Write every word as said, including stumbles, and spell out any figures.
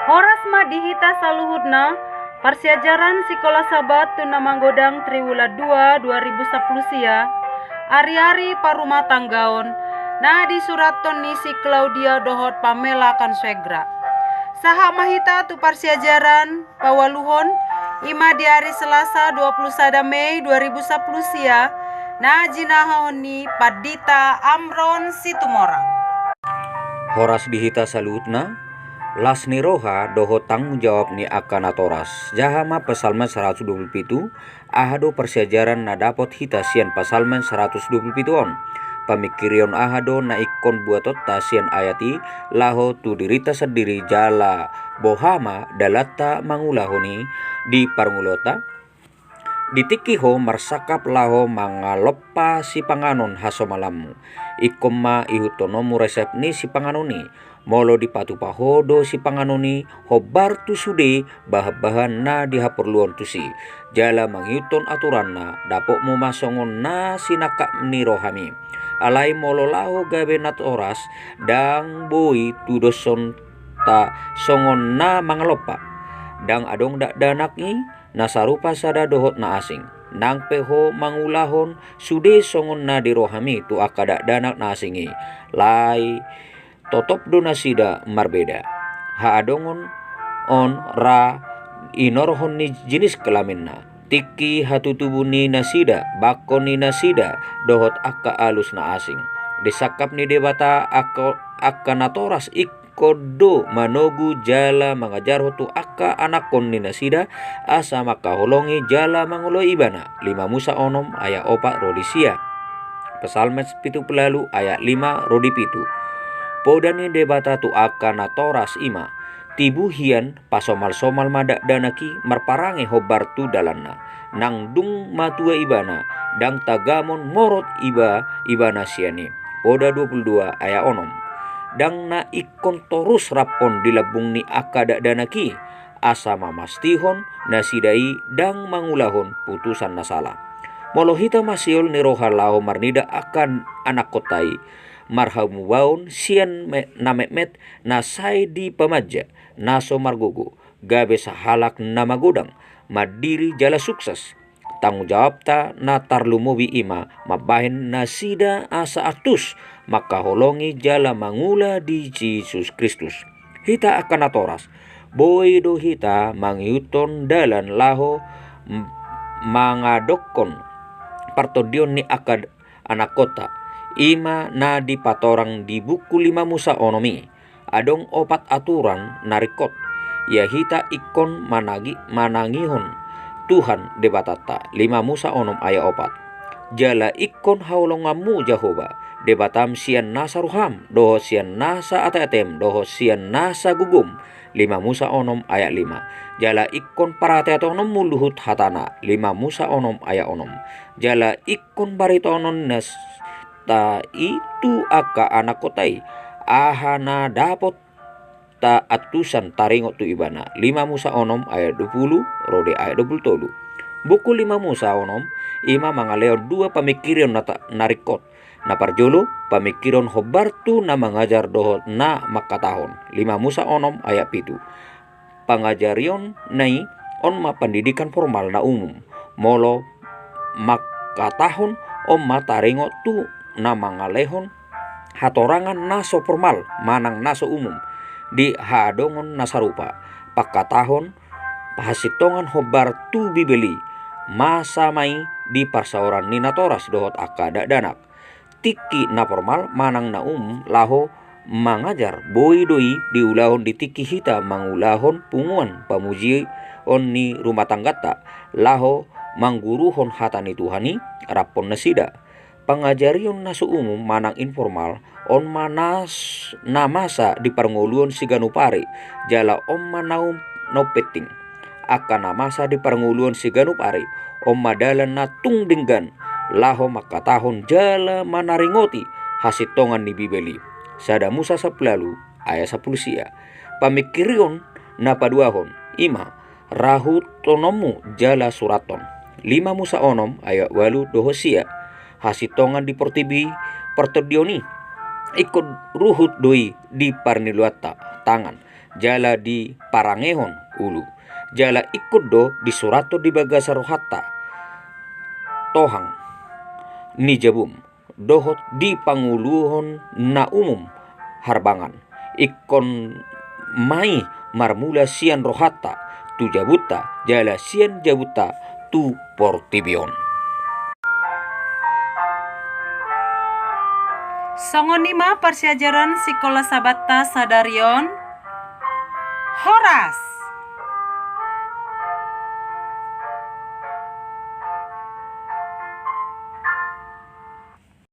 Horas ma di hita saluhutna. Parsiajaran Sikola Sabat tu na manggodang triwulan dua dua ribu sampulu sia, ari-ari parumatanggaon, na disurathon ni si Claudia dohot Pamela Consuegra. Sahat ma hita tu parsiajaran paualuhon, i ma di ari Selasa dua pulu sada Mei dua ribu sampulu sia, na jinahahon ni Pandita Amron Situmorang. Horas di hita saluhutna. Las ni roha dohot tanggung jawab ni angka natoras. Jaha ma Psalmen saratus dua pulu pitu. Aha do parsiajaran na dapot hita sian Psalmen saratus dua pulu pitu on? Pamingkirion aha do na ingkon buatonta sian ayat i laho tu dirinta sandiri, jala boha ma dalanta mangulahon i? Di parngoluonta, di tingki ho marsangkap laho mangalompa sipanganon hasomalanmu, ingkon ma ihuthononmu resep ni sipanganon i. Molo dipatupa ho do sipanganon i hombar tu sude bahan-bahan na dihaporluhon tusi, jala mangihuthon aturanna, dapotmu ma songon na sinangkap ni rohami. Alai molo laho gabe natoras, ndang boi tudoshonta songon na mangalompa. Ndang adong dakdanak i na sarupa sada dohot na asing. Nang pe ho mangulahon sude songon na di rohami tu angka dakdanak na asing i, alai totop do nasida marbeda. Haadongon on ra inorhon ni jinis kelaminna, tingki hatutubu ni nasida, bangko ni nasida, dohot angka alus na asing. Disangkap ni Debata angka, angka natoras ingkon do manogu jala mangajarhon tu angka anakkon ni nasida, asa mangkaholongi jala mangoloi ibana. Lima Musa onom ayat opat ro di sia. Psalmen pitu pulu ualu ayat lima ro di pitu. Poda ni Debata tu angka natoras i ma: Tibu hian, pasomal-somal ma dakdanak i marparange hombar tu dalanna. Nang dung matua ibana, ndang tagamon morot iba, ibana sian i. Poda dua pulu dua ayat onom. Ndang na ingkon torus ramphon di lambung ni angka dakdanak i, asa mamastihon nasida i ndang mangulahon putusan na sala. Molo hita masiol ni roha laho marnida angka anakkonta i, marhamubaon sian me-, na metmet na sai dipamanja, na so margogo, gabe sahalak na magodang, mandiri jala sukses. Tanggung jawabta na tarlumobi i ma mambahen nasida asa antus mangkaholongi jala mangula di Jesus Kristus. Hita angka natoras, boi do hita mangihuthon dalan laho m-, mangadokkon partondion ni angka anakkonta, i ma na dipatorang di buku Lima Musa onom i. Adong opat aturan na ringkot. Ia hita ingkon managi-, manangihon Tuhan Debatanta. Lima Musa onom ayat opat. Jala ingkon haholonganmu Jahowa Debatam sian nasa roham, dohot sian nasa ateatem, dohot sian nasa gogom. Lima Musa onom ayat lima. Jala ingkon parhate-hatehononmu luhut hatana. Lima Musa onom ayat onom. Jala ingkon baritahonon nas-, ta i tu angka anakkonta i, aha na dapot ta antusan taringot tu ibana. Lima Musa onom ayat dua pulu ro di ayat dua pulu tolu. Buku Lima Musa onom i ma mangalehon dua pamingkirion na ta-, na ringkot. Na parjolo, pamingkirion hombar tu na mangajar dohot na mangkatahon. Lima Musa onom ayat pitu. Pangajarion na i, on ma pendidikan formal na umum. Molo mangkatahon, on ma taringot tu na mangalehon hatorangan na so formal manang na so umum di haadongon na sarupa. Pangkatahon, hasintongan hombar tu Bibel i, masa ma i di parsaoran ni natoras dohot angka dakdanak. Tingki na formal manang na umum laho mangajar, boi do i diulahon di tingki hita mangulahon punguan pamujion ni rumah tangganta, laho mangguruhon hata ni Tuhan i ramphon nasida. Pangajarion na so umum manang informal, on ma nas-, na masa di parngoluon siganup ari, jala on ma na um-, na umpenting. Angka na masa di parngoluon siganup ari, on ma dalan na tung denggan, laho mangkatahon jala manaringoti hasintongan ni Bibel i. Sada Musa sampulu ualu ayat sampulu sia. Pamingkirion na paduahon, i ma, rahuthononmu jala surathon. Lima Musa onom ayat ualu dohot sia. Hasintongan di portibi partondion i, ingkon ruhut do i di parniloanta tangan. jala diparangehon ulu, jala ingkon do disurathon di bagasan rohanta tohang ni jabum dohot di panguluhon na umum harbangan. Ingkon ma i marmula sian rohanta tu jabunta, jala sian jabunta tu portibi on. Songon i ma parsiajaran sikola Sabbatta sadari on. Horas!